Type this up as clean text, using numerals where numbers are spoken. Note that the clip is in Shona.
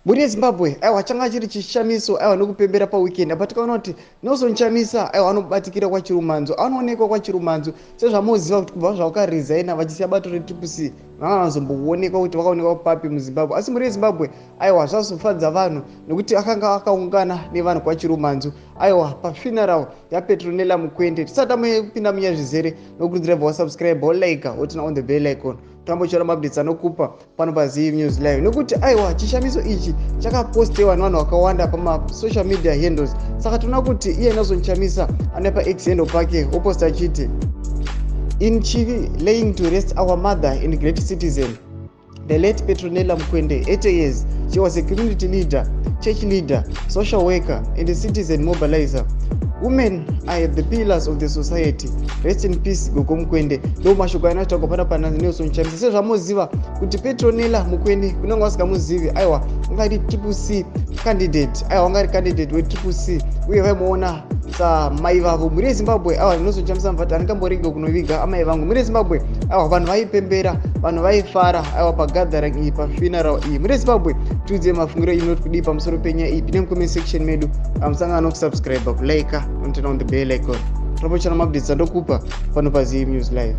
Mhuri yeZimbabwe, aiwa, changa chiri chishamiso, aiwa, nekupembera paweekend apa tikaona kuti Nelson Chamisa, aiwa, anobatikira kwaChirumanzu, anoonekwa kwaChirumanzu. Sezvamuziva kuti kubva zvavakaresigna vachisiya bato reTriple C, vanga vazomboonekwa kuti vakaonekwa papi muZimbabwe. Asi mhuri yeZimbabwe, aiwa, zvazofadza vanhu nekuti akanga akaungana nevanhu kwaChirumanzu, aiwa, pafuneral yaPetronella Mukwende. Tisati tamupinda munyaya zvizere, nokurudzira bva wasubscribe, wolike, woturn on the bell icon, tambochora maupdates anokupa pano paZive News Live. Nekuti, aiwa, chishamiso ichi chakapostewa nevanhu vakawanda pamasocial media handles. Saka tinoona kuti iye Nelson Chamisa ane paX handle pake oposta achiti, "In Chivi, laying to rest our mother and great citizen, the late Petronella Mukwende, 80 years. She was a community leader, church leader, social worker and a citizen mobilizer. Women are the pillars of the society. Rest in peace, Gogo Mukwende." Ndo mashoko anotaurwa pana pana Nelson Chamisa. Sezvamuziva kuti Petronella Mukwende, kunenge vasingamuzivi, aiwa, anga Triple C candidate, aiwa, anga ari candidate weTriple C, uye vaimuona samai vavo. Mhuri yeZimbabwe, aiwa, Nelson Chamisa mvati andingamborege kunoviga amai vangu. Mhuri yeZimbabwe, aiwa, vanhu vaipembera, vanhu vaifara, aiwa, pagathering iyi, pafuneral iyi. Mhuri yeZimbabwe, tiudzei mafungiro inoti kudii pamusoro penyaya iyi. Pine mucomment section medu. Musangano kusubscribe, kulike, noturn on the bell icon, topochana maupdates andokupa pano paZive News Live.